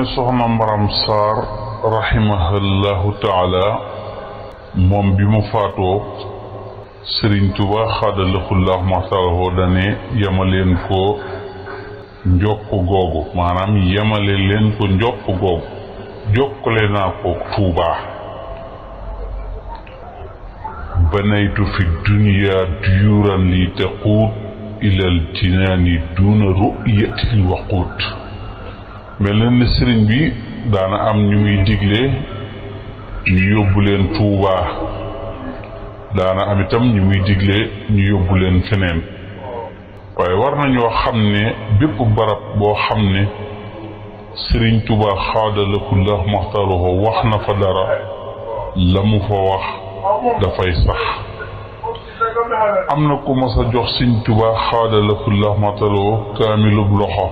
ne soxna Maram Sarr rahimahullahu taala moom bi mu faatoo Sëriñ Tuba xaadalaxullahu maxtalahu dane yemaleen ko njokk googu maanaam yemale leen ko njokk googu jokkale naa ko Tuubaa banaytu fi dunya duyuran li taquut ilal jinaani duna ru'yatil waquut mel na ne sëriñ bi daana am ñu muy digle ñu yóbbu leen Tuubaa daana am itam ñu muy digle ñu yóbbu leen feneen waaye war nañoo xam ne bépp barab boo xam ne Sëriñ Tuubaa xaadalakullahu maxtaruhu wax na fa dara la mu fa wax dafay sax am na ku mas a jox Sëriñ Tuubaa xaadalakullahu maxtaruhu kaamilub loxo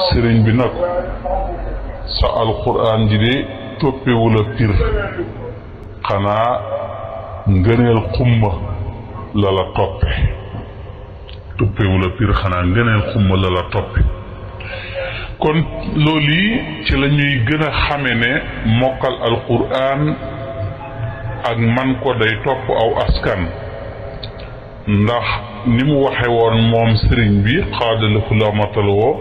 sëriñ bi nag sa alquran ji de toppewula pir xanaa ngëneel xumma la la toppe toppewula pir xanaa ngëneel xumma la la toppe kon loolu yi ci la ñuy gën a xame ne mokkal alquran ak man ko day topp aw askan ndax ni mu waxe woon moom sëriñ bi xaadalaku la mataloo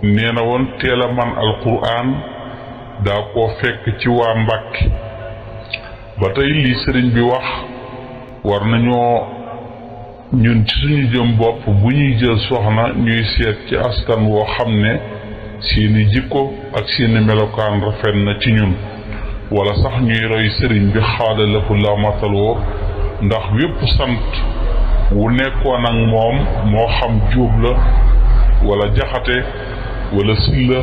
nee na woon teel a man alquran daa koo fekk ci waa Mbàkke ba tey lii sëriñ bi wax war nañoo ñun ci suñu jëm bopp bu ñuy jël soxna ñuy seet ci askan woo xam ne seeni jikko ak seeni melokaan rafet na ci ñun wala sax ñuy roy sëriñ bi xaadalaku la mataloo ndax wépp sant wu nekkoon ak moom moo xam Jóob la wala Jaxate wala Silla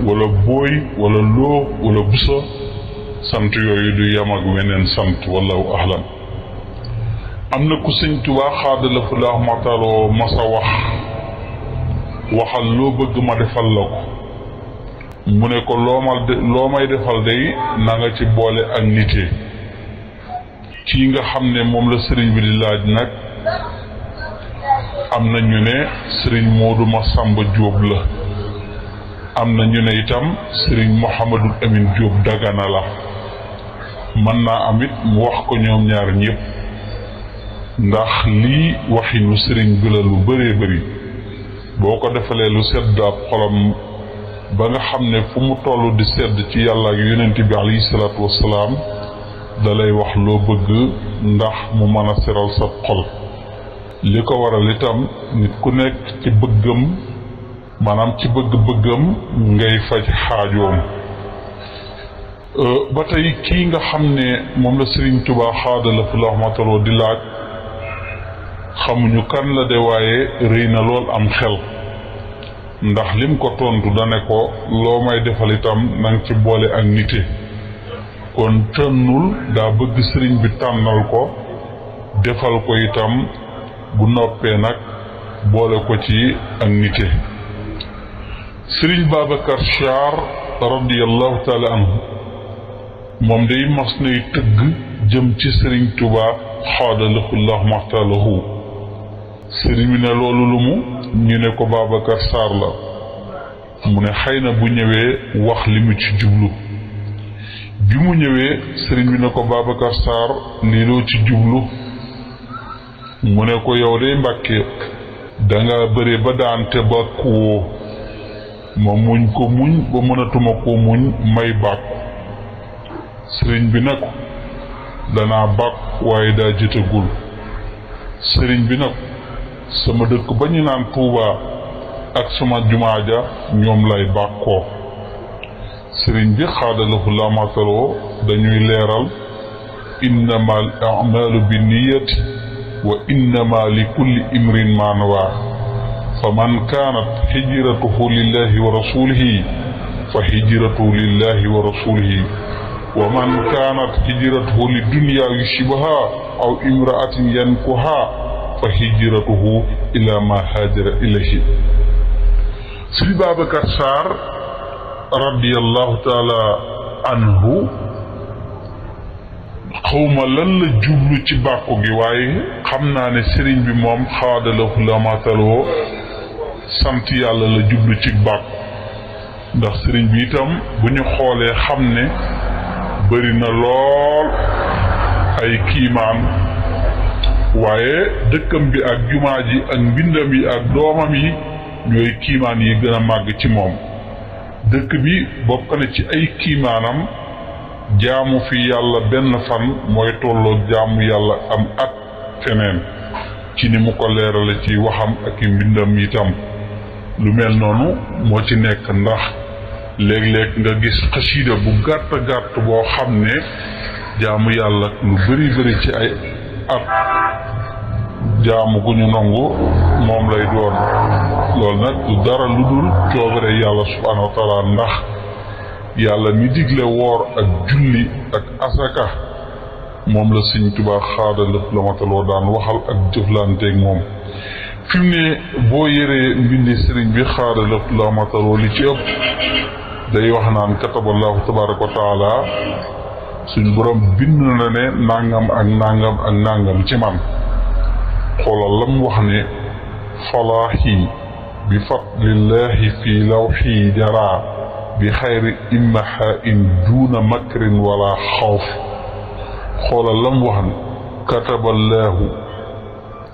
wala Booy wala Loo wala Busa sant yooyu du yem ak weneen sant wallahu ahlam am na ku Sëñ Tuubaa xaadalakullahu maxtaaroo masa waxal loo bëgg ma defal la ko mu ne ko loo may defal day na nga ci boole ak nite kii nga xam ne moom la sëriñ bi di laaj nag am na ñu ne sëriñ Moodu Masamba Jóob la am na ñu ne itam sëriñ Mouhamadul Amin Jóob Dagana la mën naa am it mu wax ko ñoom ñaar ñëpp ndax lii waxinu sëriñ bi la lu bëree bëri boo ko defalee lu sedd ab xolam ba nga xam ne fu mu toll di sedd ci yàlla ak yonent bi alayhi salaatu wassalaam dalay wax loo bëgg ndax mu mën a seral sa xol li ko waral itam nit ku nekk ci bëggam maanaam ci bëgg-bëggam ngay faj xaajoom ba tey kii nga xam ne moom la Sëriñ Tuubaa xaadalakullahu maxtaaroo di laaj xamuñu kan la de waaye rëy na lool am xel ndax lim ko tontu dane ko loo may defal itam nang ci boole ak nite kon tënnul daa bëgg sëriñ bi tànnal ko defal ko itam bu noppee nag boole ko ci ak nite sëriñ Babacar Sarr radiyallahu taala anhu moom day mas nay tëgg jëm ci sëriñ Tuubaa xaadalakullahu maxtaalahu sëriñ bi ne loolu lu mu ñu ne ko Babacar Sarr la mu ne xëy na bu ñëwee wax li mu ci jublu bi mu ñëwee sëriñ bi ne ko Babacar Sarr lii loo ci jublu mu ne ko yow day Mbàkke danga bëre ba daante ba kuwoo ma muñ ko muñ ba mënatuma ko muñ may bàkku sëriñ bi ne ko danaa bàkku waaye daa jëtagul sëriñ bi ne ko sama dëkk ba ñu naan Tuuba ak sama jumaa ja ñoom lay bàkkoo sëriñ bi xaadalahu la mataloo dañuy leeral innama al a'malu bi niyati wa innama li kulli imrin ma nawa fa man kaanat hijratuhu lillahi wa rasulihi fa hijratuhu lillahi wa rasulihi wa man kaanat hijratuhu li dunya yusibuha aw imra'atin yankuha fa hijratuhu ila ma haajara ilayhi Sëriñ Babacar Sarr radiyallahu taala anhu xawma lan la jublu ci bàkku gi waaye xam naa ne sëriñ bi moom xaadalahu la mataloo sant yàlla la jublu ci bàkku ndax sëriñ bi itam bu ñu xoolee xam ne bëri na lool ay kiimaan waaye dëkkam bi ak jumaa ji ak mbindam yi ak doomam yi ñooy kiimaan yi gën a màgg ci moom. dëkk bi bokk na ci ay kiimaanam jaamu fi yàlla benn fan mooy tolloog jaamu yàlla am at feneen ci ni mu ko leerale ci waxam ak i mbindam itam. lu mel noonu moo ci nekk ndax léeg-léeg nga gis xasiida bu gàtt gàtt boo xam ne jaamu yàlla lu bëri ci ay at jaamu gu ñu nangu moom lay doon. loolu nag du dara lu dul coobare yàlla subhaanahu wa taala ndax yàlla mi digle woor ak julli ak asaka moom la Sëñ Tuubaa xaada lépp la mataloo daan waxal ak jëflanteeg moom. fi mu ne boo yëree mbindi sëriñ bi xaada lépp la mataloo li ci ëpp day wax naan kataballahu tabaraka wa taala suñ borom bind na ne nangam ak nangam ak nangam ci man. xoolal lam wax ne falaahi bi fadlillahi fi lawxi jaraa bi xayri immaha in duuna makrin wala xawf. xoolal lam wax ne kataballahu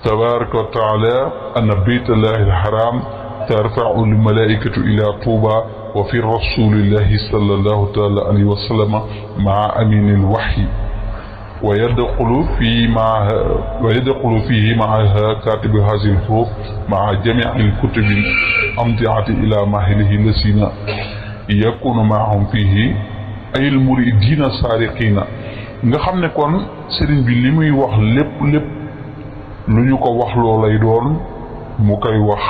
tabaraka wa taala anna baytallahi alxaram tarfau lmalaikatu ila tuuba wa fi rasulillahi sallallahu taala alayhi wa sallama maa amini alwaxyi ويدخل فيه معها كاتب هذه الحروف مع جميع الكتب الأمتعة إلى ماهله الذين يكون معهم فيه أي المريدين الصادقين. nga xam ne kon sëriñ bi li muy wax lépp lu ñu ko wax loo lay doon mu koy wax,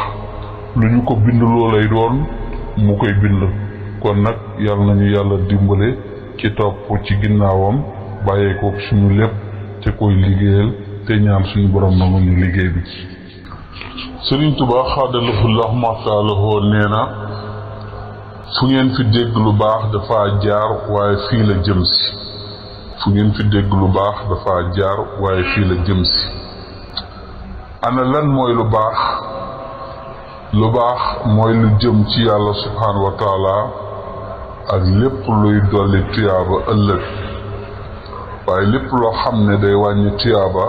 lu ñu ko bind loo lay doon mu koy bind. kon nag yàlla nañu yàlla dimbale ci topp ci ginnaawam bàyyee ko suñu lépp te koy liggéeyal te ñaan suñu borom nangu ñu liggéey bi. Sëriñ Tuubaa xaadalahu llaahu maxtaalahu nee na fu ngeen fi dégg lu baax dafa jaar waaye fii la jëm si. fu ngeen fi dégg lu baax dafa jaar waaye fii la jëm si. ana lan mooy lu baax? lu baax mooy lu jëm ci yàlla subhaanahu wa taala ak lépp luy dolli tuyaaba ëllëg. waaye lépp loo xam ne day wàññi tuyaaba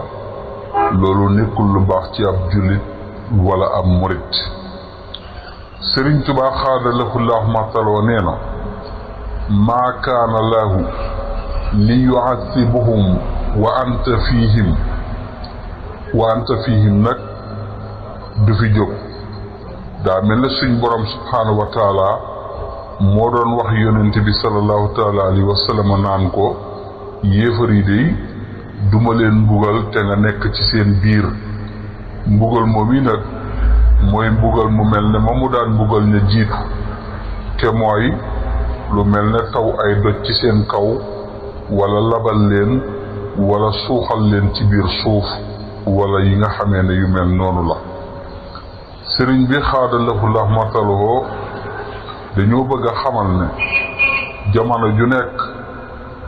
loolu nekkul lu baax ci ab jullit wala ab murit. Sëriñ Tuubaa xaadalahu llaahu maxtaloo nee na maa kaana lahu li yu'azzibuhum wa anta fihim nag du fi jóg. daa mel ne suñ borom subhaanahu wa taala moo doon wax yonent bi sallallahu taala alayhi wa sallam naan ko yéefar yi day duma leen mbugal te nga nekk ci seen biir. mbugal moom yi nag mooy mbugal mu mel ne ma mu daan mbugal ña jiitu te mooy lu mel ne taw ay doj ci seen kaw wala labal leen wala suuxal leen ci biir suuf wala yi nga xamee ne yu mel noonu la. sëriñ bi xaadalahu llaahu maxtaalahu dañoo bëgg a xamal ne jamono ju nekk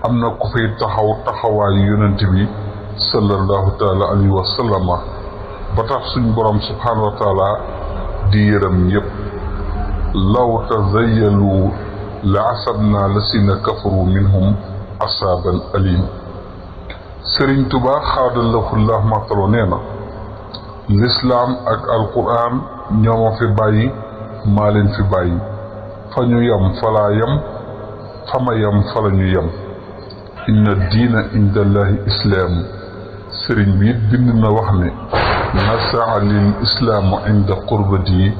am na ku fay taxawaayu yonent bi sallallahu taala alayhi wa sallama ba tax suñ borom subhaanahu wa taala di yërëm ñëpp. law tazayyalu la asabna lasina kafaru minhum asaban alim. Sëriñ Tuubaa xaadalahu llaahu maxtaalahu nee na lislaam ak alquran ñooma fi bàyyi maa leen fi bàyyi. fa ñu yem falaa yem fa ma yem fa la ñu yem. inna diina inda allahi islaamu. sëriñ bi it bind na wax ne nasaa lil islaamu inda qurbati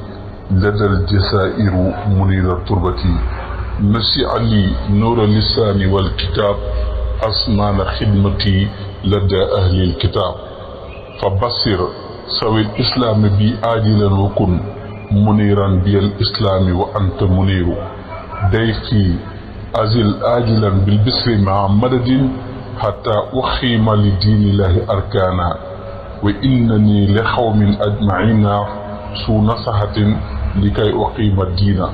ladal jasairu munira turbati. nasi ali nuura lisaani wal kitaab asmaana xidmati lada ahlil kitaab. fa basir sawil islaami bi aajilan wa kun muniran biyal islaami wa anta muniru. day fii azil aajilan bil bisri maa madadin hatta uxiima li diinillahi arkaana wa innani li xawmin ajmaina su nasahatin li kay uqiima diina.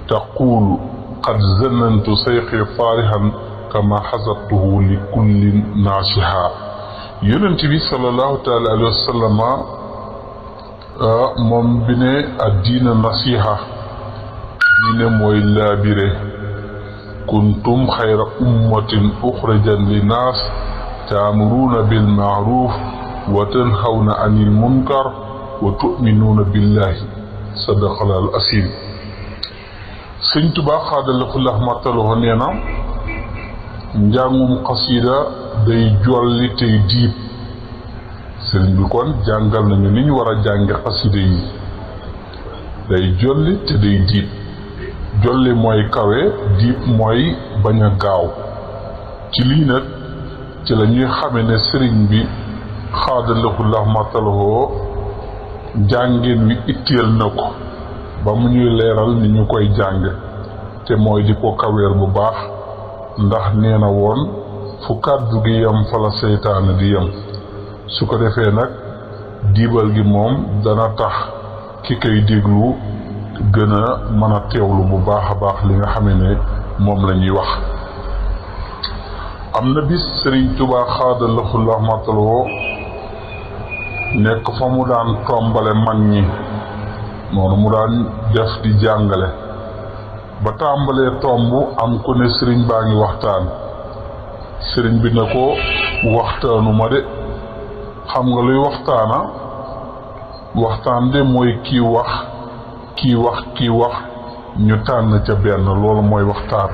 taqulu qad zanantu sayxi faarihan kama xasabtuhu li kulli naasiha. yonent bi sallallahu taala alayhi wa sallama moom bi ne addiina nasiha diine mooy laabire kuntum xayra ummatin uxrijat linnaas taamuruuna bil maaruf wa tanhawna anil munkar wa tu'minuuna billahi sadaqal asim. Sëñ Tuubaa xaadalafu lax martaloo nee na njàngum xasida day jolli tey diib. sëriñ bi kon jàngal nañu ni ñu war a jànge xasida yi day jolli te day diib. jolli mooy kawe, diib mooy bañ a gaaw. ci lii nag ci la ñuy xame ne sëriñ bi xaadalafu lax martaloo jàngeen wi itteel na ko ba mu ñuy leeral ni ñu koy jàng te mooy di ko kaweer bu baax, ndax nee na woon fu kàddu gi yem fa la seytaane di yem. su ko defee nag diibal gi moom dana tax ki koy déglu gën a mën a teewlu bu baax a baax li nga xame ne moom la ñuy wax. am na bis Sëriñ Tuubaa xaadalafu lax martaloo nekk fa mu daan tombale mag ñi noonu mu daan def di jàngale ba tàmbalee tomb am ku ne sëriñ baa ngi waxtaan. sëriñ bi ne ko waxtaanu ma de. xam nga luy waxtaana? waxtaan de mooy kii wax ñu tànn ca benn, loolu mooy waxtaan,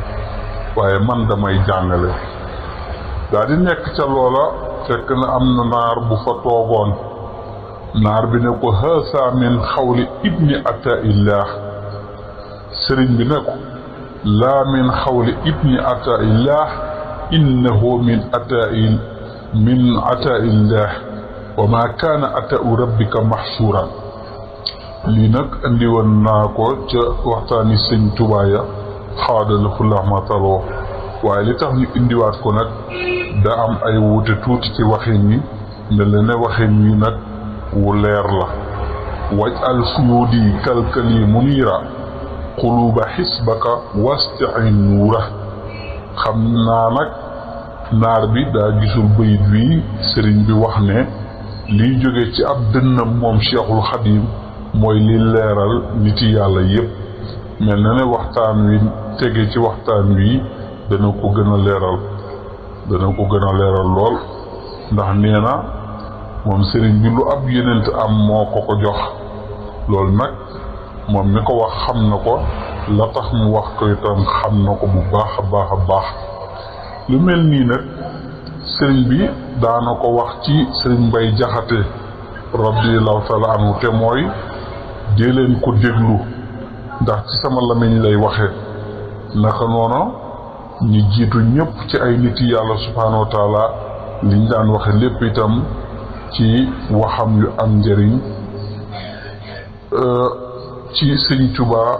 waaye man damay jàngale. daa di nekk ca loola fekk na am na naar bu fa toogoon. naar bi ne ko haasa min xawli ibni ataillah. sëriñ bi ne ko laa min xawli ibni ataillah innahu min ataillah wa ma kaana atau rabbika maxsuuran. lii nag andi woon naa ko ca waxtaani sëñ Tuubaa ya xaadalafu lax martaloo, waaye li tax ñu indiwaat ko nag da am ay wuute tuuti ci waxin yi, mel na ne waxin yi nag wu leer la. waj al suyuudi kalkali muniira quluuba xisbaka wastain nuura. xam naa nag naar bi daa gisul bayit wi sëriñ bi wax ne liy jóge ci ab dënnam moom Cheikhul Xadim mooy li leeral niti yàlla yépp. mel na ne waxtaan wi tege ci waxtaan wi dana ko gën a leeral lool, ndax nee na moom sëriñ bi lu ab yenent am moo ko jox. loolu nag moom mi ko wax xam na ko, la tax mu wax ko itam xam na ko bu baax a baax. lu mel nii nag sëriñ bi daana ko wax ci sëriñ Mbay Jaxate radiyallahu taala anhu, te mooy dee leen ko déglu ndax ci sama lamiñ lay waxe. naka noonu ñi jiitu ñëpp ci ay nit yàlla subhaanahu wa taala liñ daan waxe lépp itam ci waxam yu am njëriñ ci sëñ Tuubaa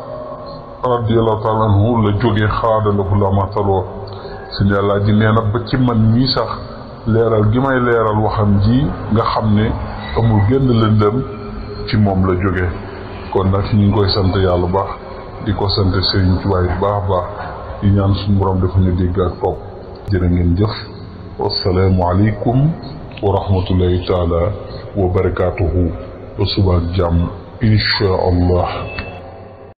radiyallahu taala anhu la jógee xaadalafu lax martaloo. sëñ yàlla ji nee na ba ci man mii sax leeral gi may leeral waxam ji nga xam ne amul genn lëndëm ci moom la jóge. kon nag ñu ngi koy sant yàlla baax di ko sant Sëriñ Tuubaa bu baax a baax di ñaan suñu borom dafa ñu dégg ak topp. jërë ngeen jëf. wassalaamu aleykum wa rahmatullahi taala wa barakaatuhu. ba suba ak jàmm insha allah.